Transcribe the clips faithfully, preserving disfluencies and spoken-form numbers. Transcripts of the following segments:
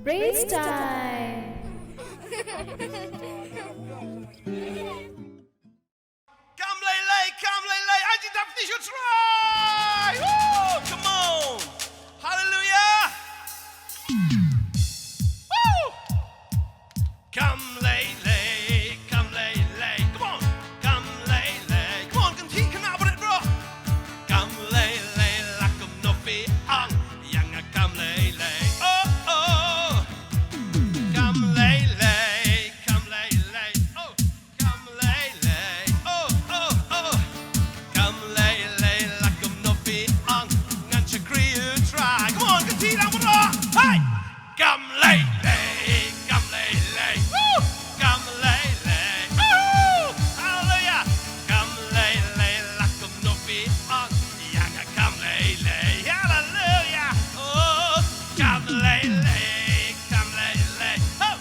Praise time. Kam lei lei, kam lei lei, ai jingtap kti shu trai. Woo! Come on. Hallelujah. Woo! Kam lei lei, kam lei lei. Come on. Kam lei lei. Come on, kan thi khynnah barit bro. Kam lei lei la kumno phi ong ïa nga kam lei lei. Oh oh. Kam lei lei, kam lei lei. Oh. Kam lei lei, oh, oh, oh. Kam lei lei, la kumno phi ong, ngan shakri u Trai. Come on, kan thi lang bro. Hey! Kam lei lei, kam lei lei, woo! Kam lei lei, woo! Hallelujah! Kam lei lei, la kumno phi ong, ïa nga kam lei lei. Hallelujah! Oh, kam lei lei, kam lei lei, oh!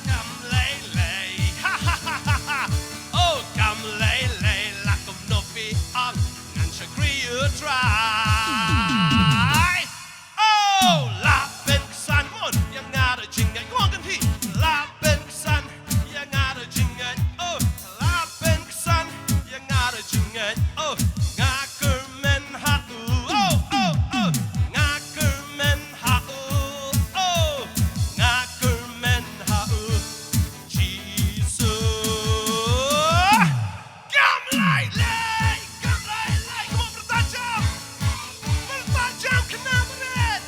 Kam lei lei, ha ha ha ha ha. Oh, kam lei lei, la kumno phi ong, ngan shakri u Trai. Oh, la pynksan, mon, ïa nga da jingngeit. Come on, kan thi. La pynksan, ïa nga da jingngeit. Oh, la pynksan, ïa nga da jingngeit. Oh, nga kyrmen ha u. Oh, oh, oh. Nga kyrmen ha u. Oh, nga kyrmen ha u. Jisu. Kam lei lei, kam lei lei. Come on, pyrta jam. Pyrta jam, khynnah barit.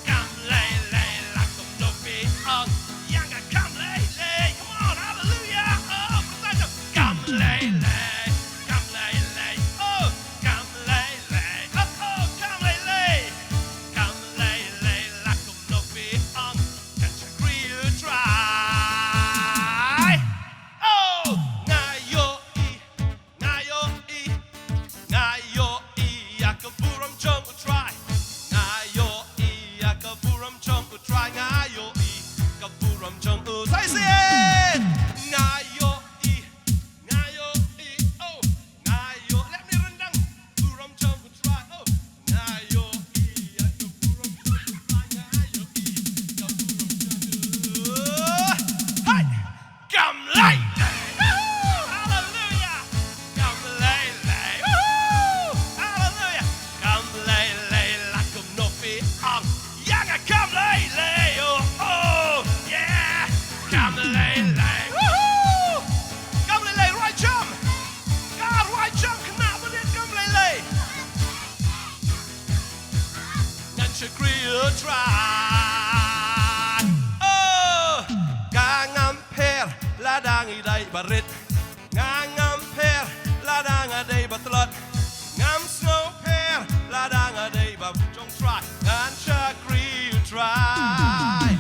Kam lei lei, la kumno phi ong, ïa nga kam lei lei. Come on, hallelujah. Oh, pyrta jam. Kam lei lei, kam lei lei. Oh, kam lei lei. Oh, oh, kam lei lei. Kam lei lei, la kumno phi ong, ngan shakri u Trai. Oh, nga ïohi, nga ïohi, nga ïohi ïa ka burom jong u Trai. Nga ïohi ïa ka burom jong u Trai. Nga ïohi ka burom jong u. Sa ïasien. Nga ïohi, nga ïohi, oh, nga ïohi. Let me rendang. Burom jong u Trai, oh. Nga ïohi ïa ka burom jong u Trai. Nga ïohi ka burom jong u. Hai! Kam lei lei. Woohoo! Hallelujah. Kam lei lei. Woohoo! Hallelujah. Kam lei lei, la kumno phi ong, ïa nga kam lei lei. Oh, oh, yeah. Kam lei lei. Woohoo! Kam lei lei, rwai jam. Ka rwai jam, khynnah barit, kam lei lei. Ngan shakri u Trai. Oh, ka ngam pher lada ngi dei barit. Nga ngam pher lada nga dei batlot. Ngam sngewpher lada nga dei ba jong Trai. Ngan shakri u Trai.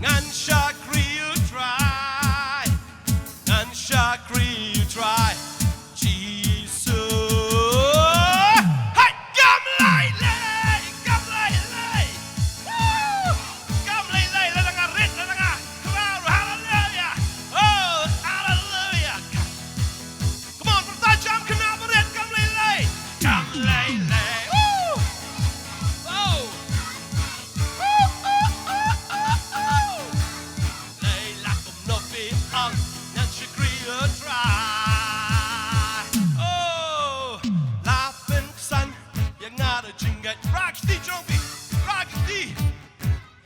Ngan shakri u Trai. Ngan shakri u Trai. Jisu. Hai, kam lei lei, kam lei lei. Woo! Kam lei lei, lada nga rit, lada nga khraw, hallelujah. Oh, hallelujah. Come on, pyrta jam, khynnah barit, kam lei lei. Kam lei lei. Woo! Oh. Lei la kumno phi ong, ngan shakri u Trai. Oh, la pynksan ïa nga da jingngeit. Rah ki kti jong phi. Rah ki kti.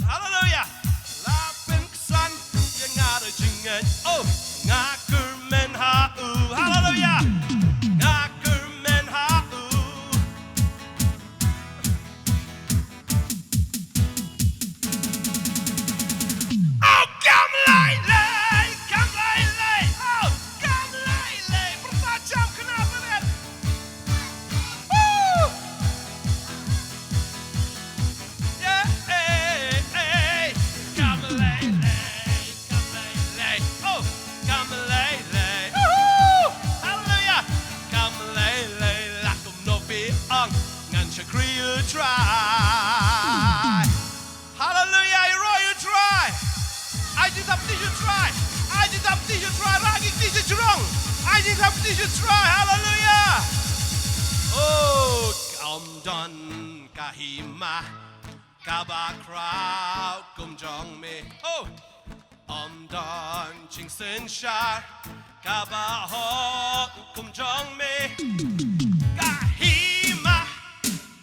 Hallelujah. La pynksan ïa nga da jingngeit. Oh, nga kyrmen ha u. Hallelujah. Nga kyrmen ha u. Oh, kam lei lei, kam lei lei. Oh, kam lei lei. Pyrta jam, khynnah barit. Woo! Yeah, eh, eh. Kam lei lei, kam lei lei. Oh, kam lei lei. Woohoo! Hallelujah. Kam lei lei, la kumno phi ong, ngan shakri u Trai. Hallelujah, ïaroh ïa u Trai. Ai jingtap kti sha u Trai. Ai jingtap kti sha u Trai. Rah ki kti sha jrong. Ai jingtap kti sha u Trai. Hallelujah. Oh, kam don ka hima. Kaba khraw kum jong me. Oh. Ym don jingsynshar kaba hok kum jong me. Ka hima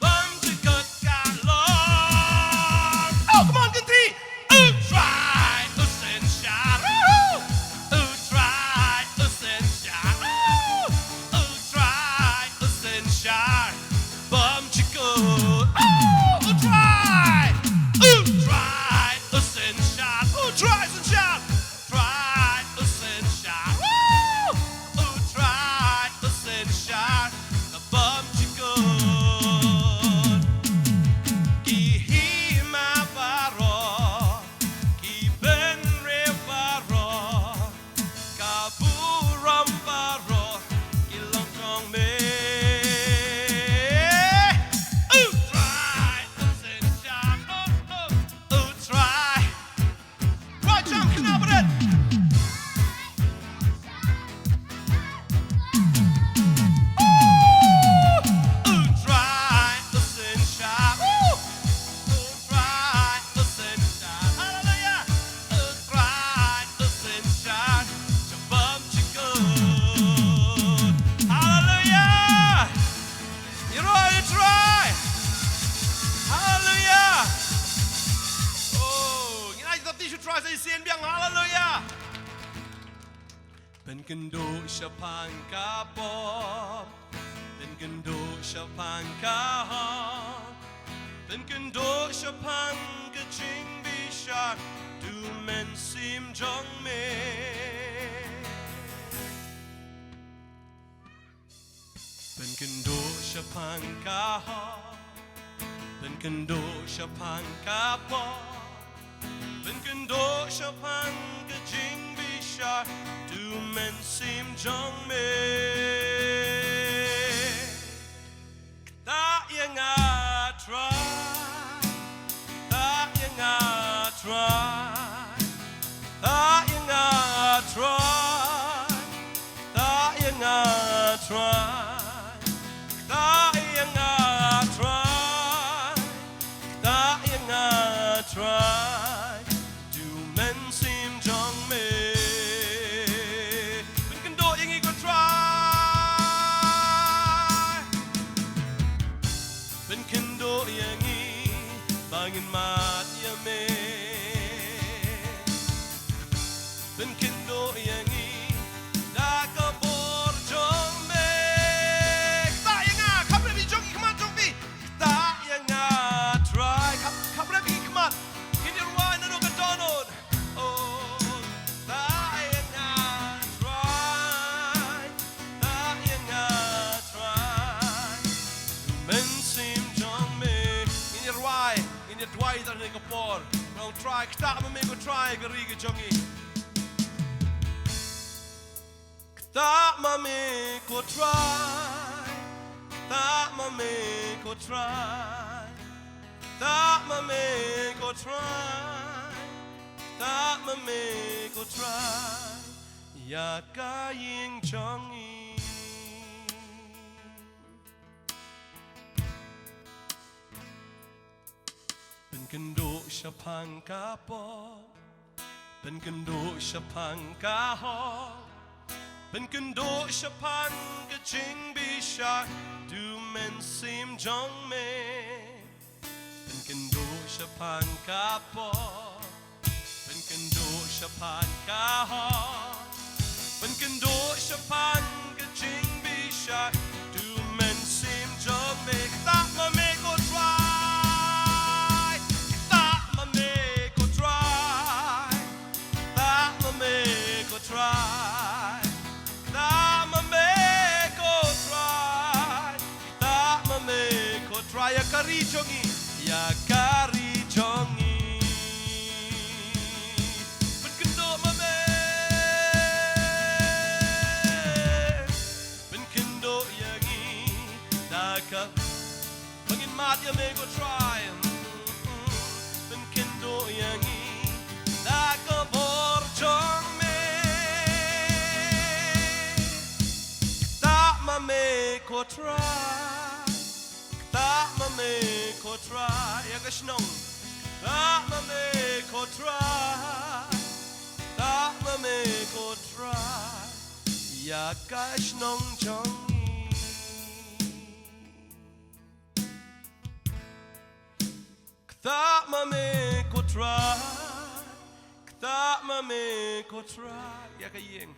bymjukut ka long. Oh, come on, country. U Trai u synshar. Woohoo! U Trai u synshar. Woohoo! U Trai u synshar. Bymjukut. Oh, u Trai. U Trai u synshar. U Trai synshar. Trai u synshar. Woo! U Trai u synshar. Ka bymjukut. Ki hima baroh, ki bynriew baroh, ka burom baroh, ki long jong me. U Trai u synshar. Oh, oh, u Trai. Trai jam khynnah bret. U Trai u synshar. U Trai u synshar. Hallelujah. U Trai u synshar. Sha bymjukut. Hallelujah. Ïaroh ïa u Trai. Hallelujah. Oh, ngin ai tap ti sha u Trai sa shisien biang. Hallelujah. Pynkynduh shaphang ka pop. Pynkynduh shaphang ka hok. Pynkynduh shaphang ka jingbishar. Tu Mynsiem jong me. Pynkynduh shaphang ka hok. Pynkynduh shaphang ka pop. Pynkynduh shaphang ka jingbishar. Tu Mynsiem jong me. Ktah ïa nga Trai. Ktah ïa nga Trai. Ktah ïa nga Trai. Ktah ïa nga Trai. Ktah ïa nga Trai. Ktah ïa nga Trai. Tu Mynsiem jong me. Pynkynduh ïa ngi ko Trai. Pynkynduh ïa ngi ba ngin mad ïa me. Pynkynduh ïa ngi da ka bor jong me. Ktah ïa nga, kham rep ïa jong ngi, khmat jong phi. Ktah ïa nga Trai, kham, kham rep ïa ngi khmat. Ngin ïa rwai naduh ka dohnud. Oh, ktah ïa nga Trai. Ktah ïa nga Trai. Mynsiem jong me. Ngin ïa rwai, ngin ïa duwai tang ha kane ka por. Nga ong Trai, ktah ma me ko Trai ka ri ka jong ngi. Ktah ma me ko Trai. Ktah ma me ko Trai. Ktah ma me ko Trai. Ktah ma me ko Trai. Ïa ka ïing jong ngi. Pynkynduh shaphang ka pop. Pynkynduh shaphang ka hok. Pynkynduh shaphang ka jingbishar. Tu Mynsiem jong me. Pynkynduh shaphang ka pop. Pynkynduh shaphang ka hok. Pynkynduh shaphang ka jingbishar. Tu Mynsiem jong me. Ktah ma me ko Trai. Ktah ma me ko Trai. Ktah ma me ko Trai. Ktah ma me ko Trai. Ktah ma me ko Trai ïa ka ri jong ngi, ïa ka ri jong ngi. Pynkynduh ma me. Pynkynduh ïa ngi da ka, ba ngin mad ïa me ko Trai. Pynkynduh ïa ngi da ka bor jong me. Ktah ma me ko Trai. Ktah ma me ko Trai, ïa ka shnong. Kthah ma me ko Trai. Kthah ma me ko Trai, ïa ka shnong jong ngi. Kthah ma me ko Trai. Kthah ma me ko Trai, ïa ka ïing.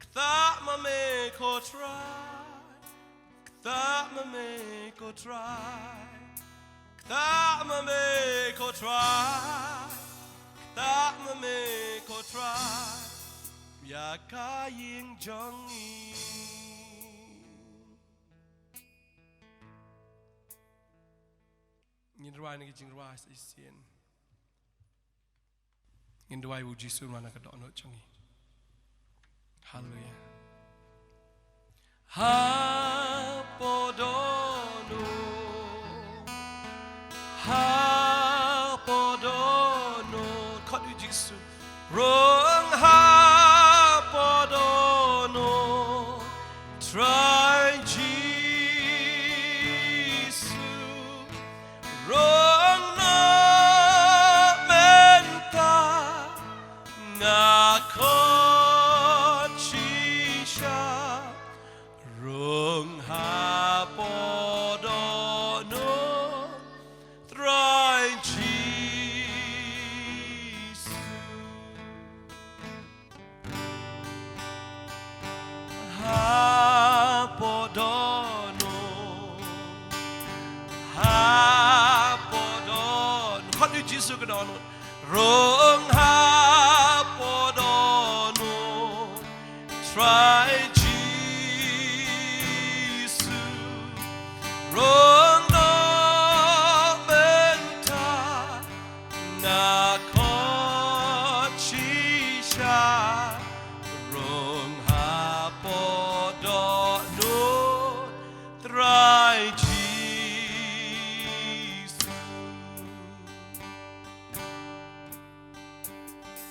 Kthah ma me ko Trai. Kthah ma me ko Trai. Kthah ma me ko Trai. Kthah ma me ko Trai, ïa ka ïing jong ngi. Ngin rwai na ki jingrwai sa shisien. Ngin duwai u Jisu ruh na ka dohnud jong ngi. Haleluia. Hapoh dohnud. Hapoh dohnud. Khot u Jisu. Rung hapoh dohnud. Trai Jisu. Rung noh mynta, nga khot shisha. Rung hapoh dohnud, Trai Jisu. Hapoh dohnud. Hapoh dohnud. Khot ïa u Jisu ka dohnud. Rung hapoh dohnud. Trai Jisu. Rung noh mynta. Nga khot shisha, rung hapoh dohnud, Trai Jisu.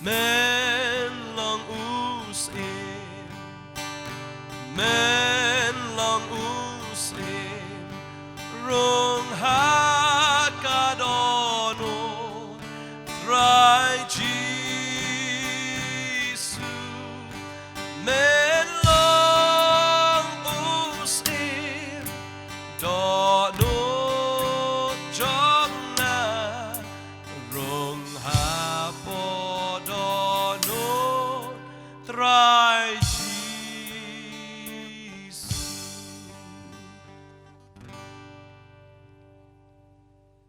Men long u syiem, men long u syiem, rung ha ka dohnud, Trai Jisu. Men long u syiem, dohnud jong nga, rung hapoh dohnud, Trai Jisu.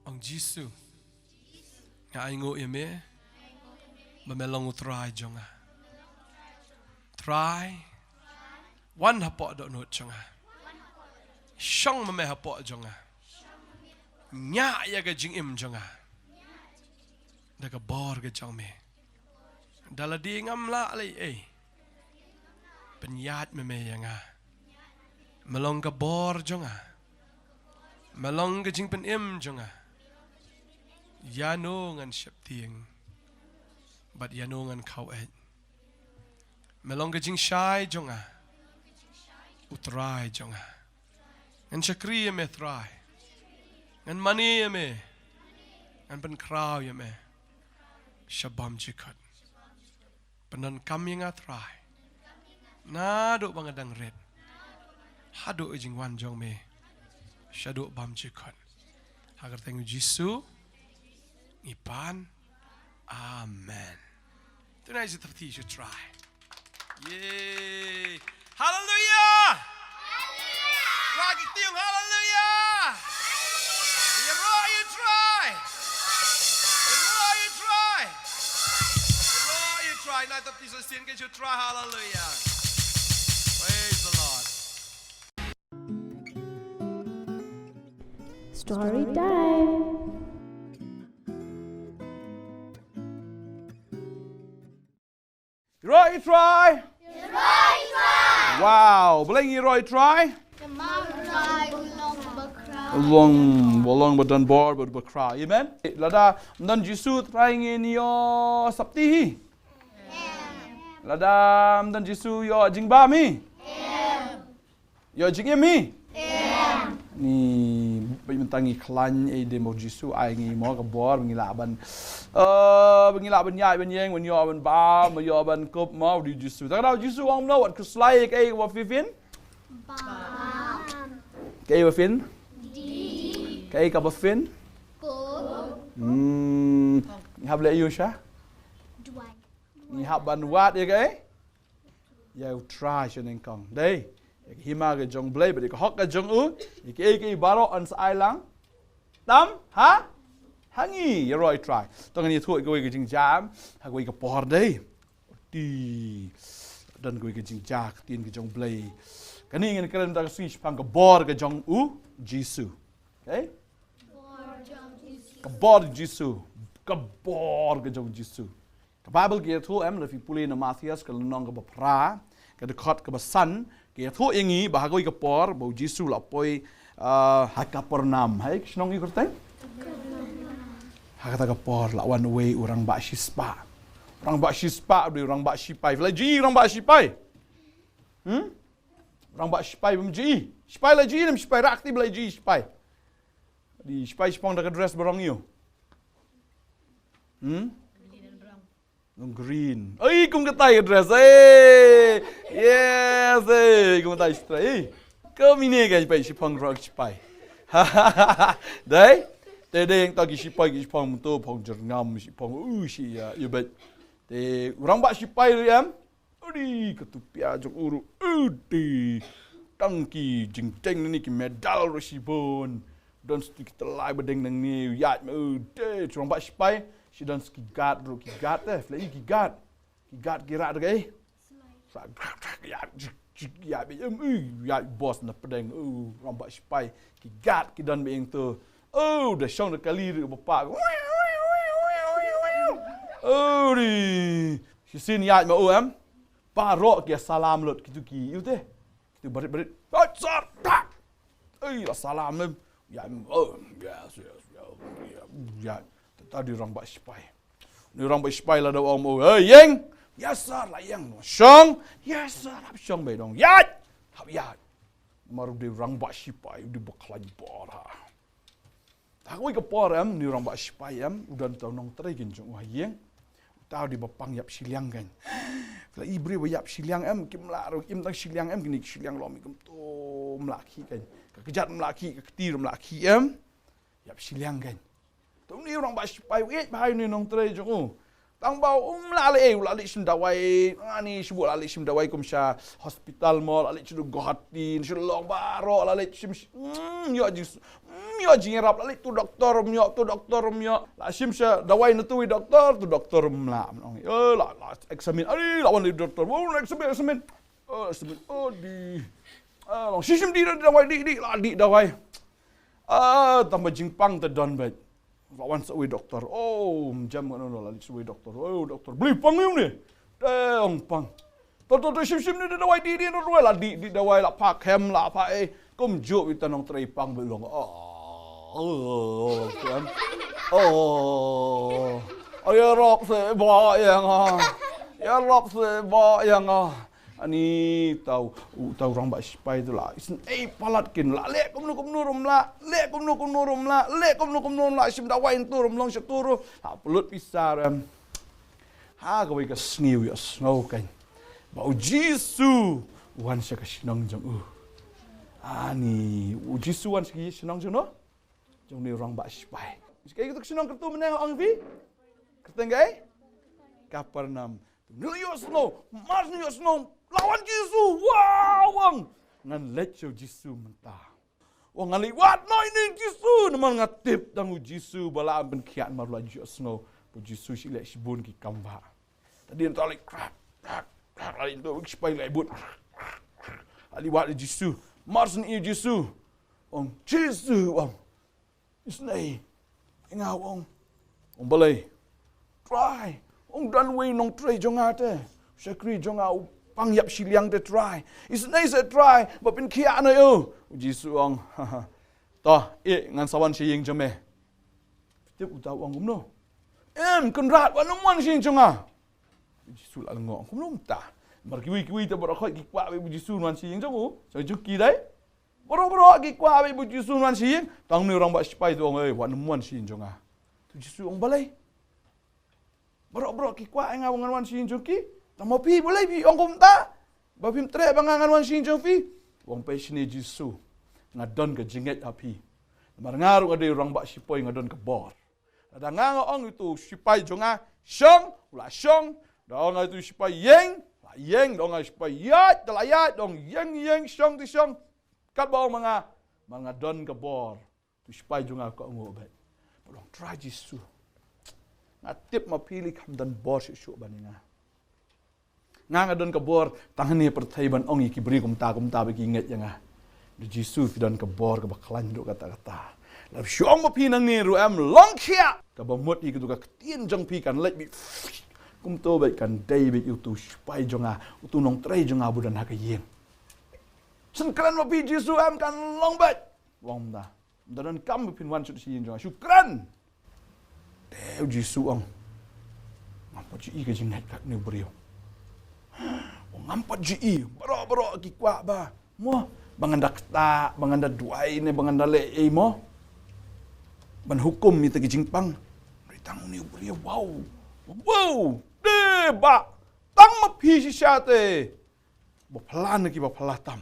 Ong Jisu, nga ainguh ïa me ba me long u Trai jong nga. Trai, wan hapoh dohnud jong nga. Shong ma me hapoh jong nga. Ñiah ïa ka jingim jong nga da ka bor ka jong me. Da lade ngam lah leh ei, pynïaid ma me ïa nga. Me long ka bor jong nga. Me long ka jingpynim jong nga. Ïano ngan sheptieng bad ïano ngan khaw eit. Me long ka jingshai jong nga, u Trai jong nga. Ngan shakri ïa me Trai. Ngan mane ïa me. Ngan pynkhraw ïa me sha bam jukut. Pyndonkam ïa nga Trai, naduh ba nga dang rit haduh ka jingwan jong me shaduh bam jukut. Ha ka kyrteng u Jisu ngi pan. Amen. Tonight is the Trai. Yay. Hallelujah. Hallelujah. Hallelujah. Ïaroh ïa u Trai. Ïaroh ïa u Trai. Ïaroh ïa u Trai. Tonight is the Trai. Hallelujah. Praise the Lord. Story time. Ïaroh ïa u Trai. Ïaroh ïa u Trai. Wow, balei ngi ïaroh ïa u Trai? Namar u Trai u long bakhraw. U long, u long ba don bor, ba bakhraw. Amen. Lada ym don Jisu Trai ngin ïoh sopti hi? Em. Lada ym don Jisu ïoh jingbam hi? Em. Ïoh jingim hi? Em. Ngi bad mynta ngi khlaiñ ïa i dei mo Jisu ai ngi mo ka bor ba ngi lah ban, eh, ba ngi lah ban ïaid ban ïeng ban ïoh ban bam ban ïoh ban kup mo u dei u Jisu. Te ka dei u Jisu u ong kumno, wat khuslai ïa kaei kaba phi fin? Bam. Kaei ba phin? Dih. Kaei kaba phin? Kup. Hmm. Ngi hap leh ïa u sha? Duwai. Ngi hap ban wad ïa kaei? Ïa u Trai sha nyngkong. Dei. Ïa ka hima ka jong u Blei bad ïa ka hok ka jong u. Ïa kaei kaei baroh yn sa ai lang tam ha? Ha ngi. Ïaroh ïa u Trai. To ngin ïathuh ïa kawei ka jingjia ha kawei ka por dei. Te don kawei ka jingjia ha ka ktien ka jong u Blei. Kane ngin kren da ka sngi shaphang ka bor ka jong u Jisu. Okay? Ka bor Jisu. Ka bor ka jong Jisu. Ka Baibl ka ïathuh em, lada phi pule na Mathaios ka lynnong kaba phra, ka dkhot kaba san, ka ïathuh ïa ngi ba ha kawei ka por ba u Jisu u la poi, ah, ha Kapernaum. Hai, ka shnong ïa u kyrteng? Ha kata ka por la wan uwei u rangbah shispah. U rangbah shispah, u rangbah shipai. Phi la ju ïohi u rangbah shipai? Hmm? U rangbah shipai bym ju ïohi. Shipai la ju ïohi ne em shipai, rah kti ba la ju ïohi shipai. Dei shipai shiphong da ka dress ba rong ïa u. Hmm? Long green. Oi, kum katai ka dress. Ei! Yes, ei, kum katai shitai. Ei. Kum ine ka shipai shiphong rong shipai. Dei? Te dei ïa kita ki shipai ki shiphong mynta, phong jyrngam, shiphong, uh, shi ïa, ïa bad. Te u rangbah shipai ruh em. Udi, ka tupia jong u ruh. Udi. Tang ki jingteng ne ki medal ruh shibun. Don sha ki tylli ba deng nangne, ïaid ma u. Te, u rangbah shipai, shi don sha ki guard ruh, ki guard te, phi la ïohi ki guard. Ki guard ki rah da kaei? Rah, rah, rah, ïaid, jik, jik, ïaid, em, u, ïaid boss na pdeng, u, rangbah shipai. Ki guard ki don ba ïeng tu. U, da shong da kali ruh ba pah. Udi. Shisien ïaid ma u em. Baroh ki ïa salam lut kitu ki, ïa u te. Kitu barit-barit. Hai, sir, tak. Ei, la salam em. Ïa, oh, yes, yes, yes, yes, yes. Te ta u dei u rangbah shipai. Une u rangbah shipai la dep ong ma u, "Hey, ïeng." "Yes, sir," la ïeng. "Shong." "Yes, sir," hap shong beit dong. "Ïaid." Hap ïaid. Namar u dei u rangbah shipai, u dei ba khlaiñ bor ha. Ha kawei ka por em, une u rangbah shipai em, u don uta u nongtrei keiñ jong u ha ïing. Uta u dei ba pang ïap shiliang keiñ. Phi la i briew ba ïap shiliang em, kim lah ruh, im tang shiliang em, kine ki shiliang lom kumto, ym lah khih keiñ. Ka kjat ym lah khih, ka kti ruh ym lah khih em. Ïap shiliang keiñ. Te une u rangbah shipai u ïeit bha ïa une u nongtrei jong u. Tang ba um lah leh ei, u lah leit shim dawai, ani shu lah leit shim dawai kum sha hospital mo, lah leit sha Guwahati, Shillong baroh, lah leit shim, mm, ïoh jing, mm, ïoh jingïarap, lah leit tu doktor, um ïoh, tu doktor, um ïoh. Lah shim sha dawai na tu i doktor, tu doktor, um lah, um ong, eh, lah, lah examine, ani lah wan i doktor, oh, lah examine, examine. Oh, examine, oh, dih. Ah, long shim, shim dih, dih dawai, dih, dih, lah dih dawai. Ah, tang ba jingpang te don beit. La wan sa uwei doktor. Oh, ym jam kano kano, la leit sa uwei doktor. Oh, doktor, balei pang ïa une? Te ong pang. To, to, to, shim, shim ne dawai, dih, dih, dih dawai, la dih, dih dawai, la phah khem, la phah ei. Kumjuh ïa uta u nongtrei pang beit long. Oh, oh, oh, oh. Oh, ïarap seh ba ïa nga. Ïarap seh ba ïa nga. Ani tau, u tau rangbah shipai tu la isynei palat keiñ, la leh kumno kumno ruh ym lah, leh kumno kumno ruh ym lah, leh kumno kumno ruh ym lah, shim dawai ntu ruh ym long, shatu ruh la pynlut pisa ruh em. Ha kawei ka sngi u ïohsngew keiñ ba u Jisu u wan sha ka shnong jong u. Ani, u Jisu u wan sha ka shnong jong u? Jong une u rangbah shipai. Kaei kata ka shnong kyrteng mynne nga ong ïa phi? Kyrteng kaei? Kapernaum. Une u ïohsngew, mar une u ïohsngew, la wan Jisu, wow, u ong. Ngan leit sha u Jisu mynta. U ong ngan leit wad noh ïa une u Jisu, namar nga tip tang u Jisu ba lah ban pynkhiah, namar u la ïohsngew ba u Jisu u leh shibun ki kam bah. Te hadien te la leit, krak, krak, krak, la leit, to ki shipai la leit bud. La leit wad ïa u Jisu, mar shu ïohi ïa u Jisu. U ong, Jisu, u ong. Isynei ïa nga, u ong. U ong balei? Trai, u ong don uwei u nongtrei jong nga te, u shakri jong nga u pang ïap shiliang te Trai. Isynei seh Trai, ba pynkhiah noh ïa u. U Jisu u ong, to, ïeh ngan sa wan sha ïing jong me. Tip uta u ong kumno? Em, Kynrad, wat nym wan sha ïing jong nga. U Jisu la lyngngoh, kumno mynta? Namar kiwei kiwei te baroh khoit ki kwah beit ba u Jisu un wan sha ïing jong u. Sha jong ki dei. Baroh baroh ki kwah beit ba u Jisu un wan sha ïing. Tang une u rangbah sipai te u ong, "Ei, wat nym wan sha ïing jong nga." Te u Jisu u ong, "Balei? Baroh baroh ki kwah ïa nga ba ngan wan sha ïing jong ki. Tang ma phi, balei phi ong kumta? Ba phim treh ba nga ngan wan sha ïing jong phi?" U ong, "Peit shane Jisu. Nga don ka jingngeit ha phi. Namar nga ruh nga dei u rangbah sipai, nga don ka bor. Lada nga nga ong ïa uto u sipai jong nga shong, u la shong. Da ong nga ïa uto u sipai ïeng, la ïeng. Da ong nga ïa u sipai ïaid, da la ïaid. Da ong ïeng, ïeng, shong, te shong. Katba ong ma nga, namar nga don ka bor. Uto u sipai jong nga u kohnguh beit." Bad u ong, "Trai Jisu, nga tip ma phi lei kham don bor shuh shuh ban ïa nga. Nga nga don ka bor tang hangne ha pyrthei ban ong ïa ki briew kumta kumta ba ki ngeit ïa nga. Da Jisu phi don ka bor kaba khlaiñ haduh katta katta. Lada phi shu ong ma phi nangne ruh em, long khiah, kaba mut ïa kito ka ktien jong phi kan leit beit kumto beit, kan dei beit ïa uto u sipai jong nga, uto u nongtrei jong nga ba don ha ka ïing. Sngewkren ma phi Jisu em, kan long beit." U ong, "Ym da, ym da donkam ba phin wan shuh sha ïing jong nga. Shu kren." Te u Jisu u ong, "Ngam pat ju i ka jingngeit kat une u briew. Ngam pat ju i, baroh baroh ki kwah ba, mo, ba ngan da ktah, ba ngan da duwai ne ba ngan da leh ei, mo, ban hukum ïa kita ki jingpang. Hynrei tang une u briew, wow, wow, de bah, tang ma phi shisha te, ba phylla na kiba phylla tam.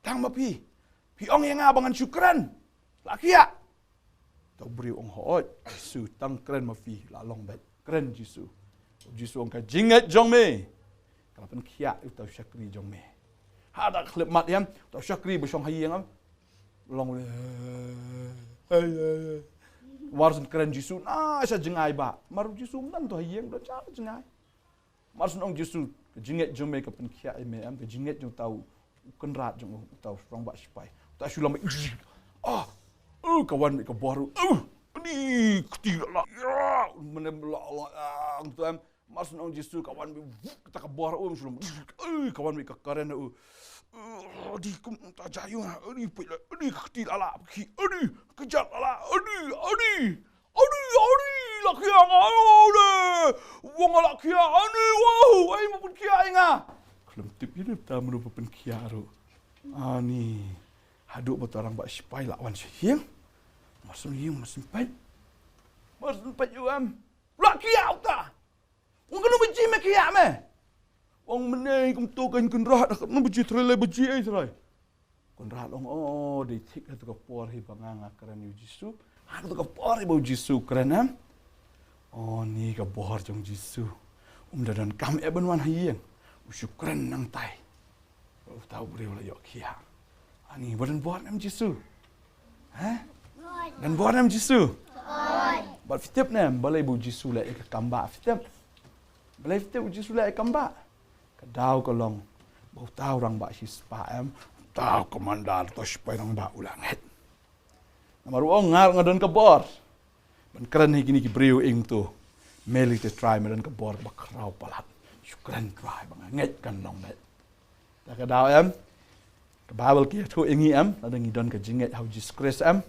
Tang ma phi, phi ong ïa nga ba ngan shu kren, la khiah." Te u briew u ong, "Hooid Jisu, tang kren ma phi, la long beit. Kren Jisu." U Jisu u ong, "Ka jingngeit jong me ka la pynkhiah ïa uta u shakri jong me." Ha da khyllipmat em, uta u shakri ba shong ha ïing em, long, "Warsyn kren Jisu, na sha jngai bah." Namar u Jisu um don to ha ïing, don sha jngai. Mar shu ong Jisu, "Ka jingngeit jong me ka pynkhiah ïa me," em, ka jingngeit jong uta u kynrad jong u, uta u rangbah sipai, uta shu lam, ah, uh, ka wan beit ka bor, uh, ani, kti la la, ya, mane la la, ah, uta em. Mar shu ong Jisu, ka wan beit, uh, kata ka bor, uh, shu lam, uh, ka wan beit ka karen, uh, uh, di kum ta jayu, uh, di peit la, uh, di kti la la, ki, uh, di kjat la la, uh, di, uh, di. Ani, ani, la khiah nga, oh, le. Wa nga la khiah, ani, wow, ai, ma pynkhiah ïa nga. Khlem tip ïa uta mano ba pynkhiah ruh. Ani, haduh ba uta rangbah sipai la wan sha ïing. Mar shu ïeng, mar shu peit. Mar shu peit ïa u em, la khiah uta. Ong, kano ba jia me khiah me? Ong, mynne kumto ka kynrad, kano ba jia trai, le ba jia ei trai. Kynrad ong, oh, dei thik ha kato ka por hi ba nga nga kren ïa u Jisu. Ha kato ka por hi ba u Jisu kren em. Oh, ni ka bor jong u Jisu. Um da donkam eh ban wan ha ïing. U shu kren nangtai. Uta u briew la ïoh khiah. Ani, ba don bor ne em Jisu? Ha? Don bor ne em Jisu? Bad phi tip ne em balei ba u Jisu leh ïa ka kam ba, phi tip? Balei phi tip u Jisu leh ïa ka kam ba? Ka daw ka long ba uta u rangbah sipai em, uta u commander, uta u sipai rangbah u la ngeit. Namar u ong, nga ruh nga don ka bor ban kren ha kine ki briew ïa uto. Me lei te Trai, me don ka bor ba khraw palat. Shu kren Trai, ba nga ngeit kan long beit. Te ka daw em, ka Baibl ka ïathuh ïa ngi em, lada ngi don ka jingngeit ha u Jisu Khrist em,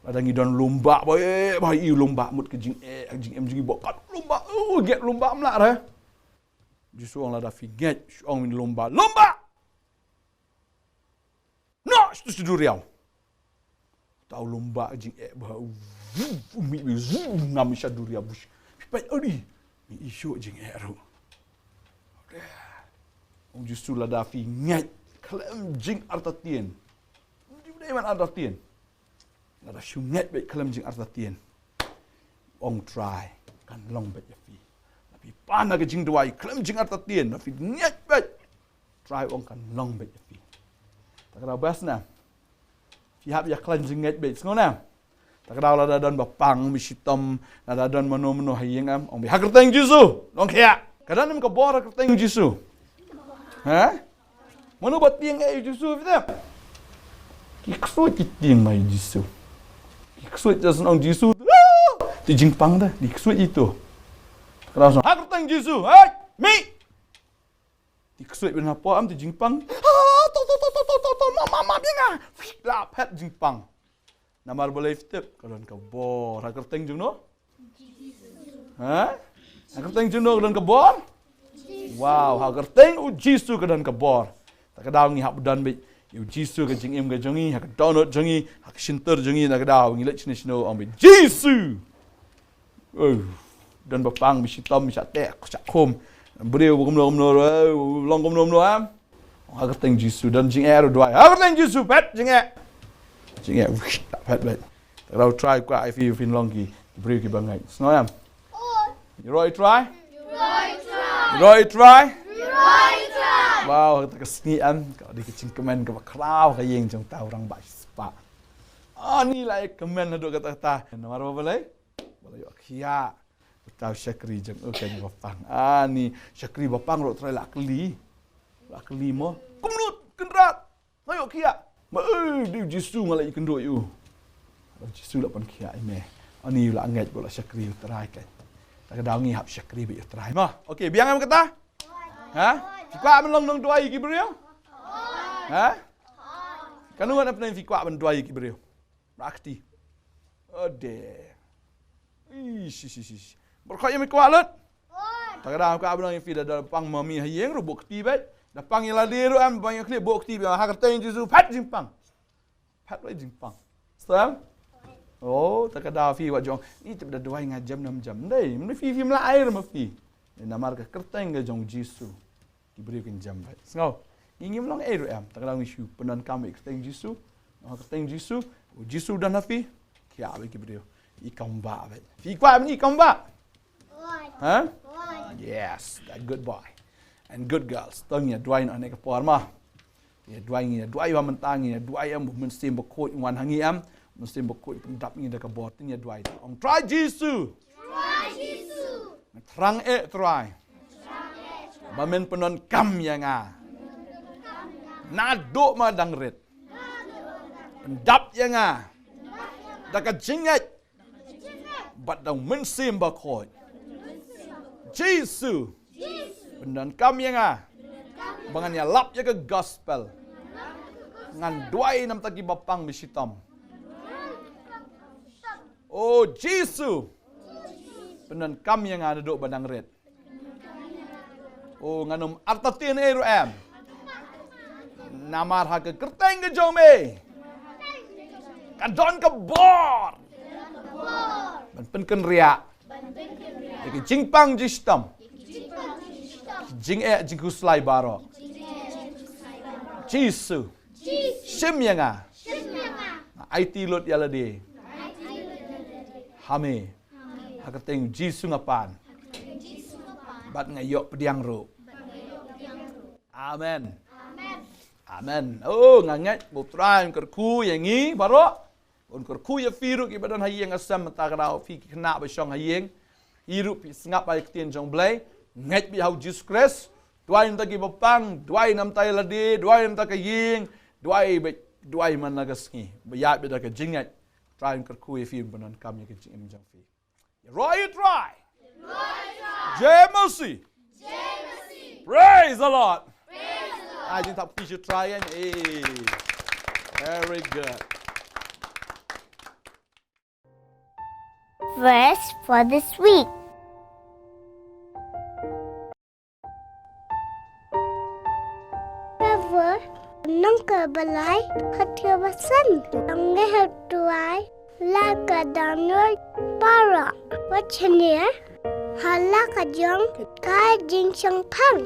lada ngi don lum bah ba eh, ba i lum bah mut ka jingeh, ka jingem jong ngi ba kat lum bah, uh, ngeit lum bah em lah re. Jisu ong lada phi ngeit, shu ong ïa une u lum bah, lum bah! Noh sha tu sha duriaw. Uta u lum bah jingeh bha, u, u mih, u ngam sha duriaw, u phi peit adi. Mih shuh jingeh ruh. Ong Jisu lada phi ngeit khlem jingartatien. Dei ban artatien. Lada shu ngeit beit khlem jingartatien. Ong Trai, kan long beit ïa phi. Lada phi pan ha ka jingduwai khlem jingartatien, lada phi ngeit beit, Trai ong kan long beit ïa phi. Ta ka daw best na. Phi hap ïa khlem jingngeit beit, sngew na. Ta ka daw lada don ba pang, ba shitom, lada don mano mano ha ïing em, ong beit ha kyrteng Jisu, long khiah. Ka don em ka bor ha kyrteng Jisu? Ha? Mano ba tieng eh ïa u Jisu, phi tip? Ki ksuid ki tieng ma ïa u Jisu. Ki ksuid te shu ong Jisu, te jingpang te, ki ksuid ïa uto. Kynmaw shu ong ha kyrteng Jisu, hei, mih! Te ksuid beit na pdeng te jingpang. Ah, to, to, to, ma, ma, ma, biang ah. Phi, la phet jingpang. Namar balei phi tip, ka don ka bor ha kyrteng jong no? Ha? Ha kyrteng jong no ka don ka bor? Wow, ha kyrteng u Jisu ka don ka bor. Ta ka daw ngi hap don beit Ïa u Jisu ka jingim ka jong ngi, ha ka dohnud jong ngi, ha ka shyntur jong ngi, na ka daw ngi leit shane shano, ong ba Jisu. Oh, don ba pang, ba shitom, ba shah teh, shah khum. Briew ba kumno kumno, oh, long kumno kumno, em. Ha ka kyrteng Jisu, don jingeh ruh duwai. Ha ka kyrteng Jisu, phet jingeh. Jingeh, wish, phet, phet. Tang ba u Trai u kwah ïa phi, phin long ki, ki briew kiba ngeit. Sngew em? Ïaroh ïa u Trai? Ïaroh ïa u Trai? Wow, kata ka sngi em. Ka dei ka jingkmen kaba khraw ha ka ïing jong uta u rangbah shispah. Ani la ïa kmen haduh katta katta. Namar ba balei? Ba la ïoh khiah uta u shakri jong u, kane ba pang. Ani shakri ba pang ruh Trai la kylli. La kylli mo. Kumno, Kynrad? Nga ïoh khiah. Ba, eh, dei u Jisu nga la ïakynduh ïa u. U Jisu la pynkhiah ïa me. Ani u la ngeit ba u la shakri ïa u Trai, kan. Ta ka daw ngi hap shakri beit ïa u Trai mo. Okay, biang em kata? Ha? Phi kwah ban long nongduwai ïa ki briew? Ha? Katno ngut na pdeng phi kwah ban duwai ïa ki briew? Ba kti. Ade. Ish, ish, ish, ish. Baroh khoit ïa me kwah lut. Ta ka daw kwah ban ong ïa phi, da, da pang ma me ha ïing ruh buh kti beit. Da pang ïa lade ruh em, pang ïa khlieh buh kti beit. Ha ka kyrteng Jisu, phet jingpang. Phet beit jingpang. Stem? Oh, ta ka daw phi wat jong. Ih, tip da duwai nga jem nam jem. Dei, mne phi, phim lah ai ruh ma phi. Namar ka kyrteng ka jong u Jisu. Ki briew kin jem beit. Sngew. Ngi ngim long ei ruh em. Ta ka daw ngi shu pyndonkam ïa ka kyrteng Jisu. Ha ka kyrteng Jisu. U Jisu u don ha phi. Khiah beit ki briew. I kam bah beit. Phi kwah ban i kam bah? Ha? Yes. That good boy. And good girls. To ngin ïa duwai noh ha kane ka por mo. Ïa duwai, ngin ïa duwai ba mynta, ngin ïa duwai em, u Mynsiem Bakhuid un wan ha ngi em. Mynsiem Bakhuid un pyndap ngi da ka bor. To ngin ïa duwai. Ong Trai Jisu. Trai Jisu. Nga thrang eh Trai. Ba men pyndonkam ïa nga. Naduh ma dang rit. Pyndap ïa nga. Da ka jingngeit. Bad da u Mynsiem Bakhuid. Jisu. Pyndonkam ïa nga. Ba ngan ïalap ïa ka gospel. Ngan duwai namar ki ba pang ba shitom. O Jisu. Pyndonkam ïa nga naduh ba dang rit. O ngan ym artatien ei ruh em. Namar ha ka kyrteng ka jong me. Ka don ka bor. Ban pynkynriah. Ïa ka jingpang jingshitom. Jingeh jingkhuslai baroh. Jisu. Shim ïa nga. Nga aiti lut ïa lade. Ha me. Ha ka kyrteng Jisu nga pan. Bad nga ïoh pdiang ruh. Amen. Amen. O, nga ngeit ba u Trai un kyrkhu ïa ngi baroh. Un kyrkhu ïa phi ruh kiba don ha ïing ha sem mynta ka daw, phi ki khynnah ba shong ha ïing. Phi ruh phi sngap ïa ka ktien jong u Blei. Ngeit beit ha u Jisu Khrist. Duwai namar ki ba pang, duwai namar ïa lade, duwai namar ka ïing, duwai beit, duwai man la ka sngi. Ba ïaid beit da ka jingngeit. Trai un kyrkhu ïa phi, un pyndonkam ïa ka jingim jong phi. Ïaroh ïa u Trai. Jai Masi. Praise the Lord. Ai jingthap kti sha u Trai kan. Eh. Very good. Verse for this week. Proverb, nong ka balai, khat ka basan, nong nge hatuai, la ka danur, para, wachania, hala ka jong, ka jingchang pang,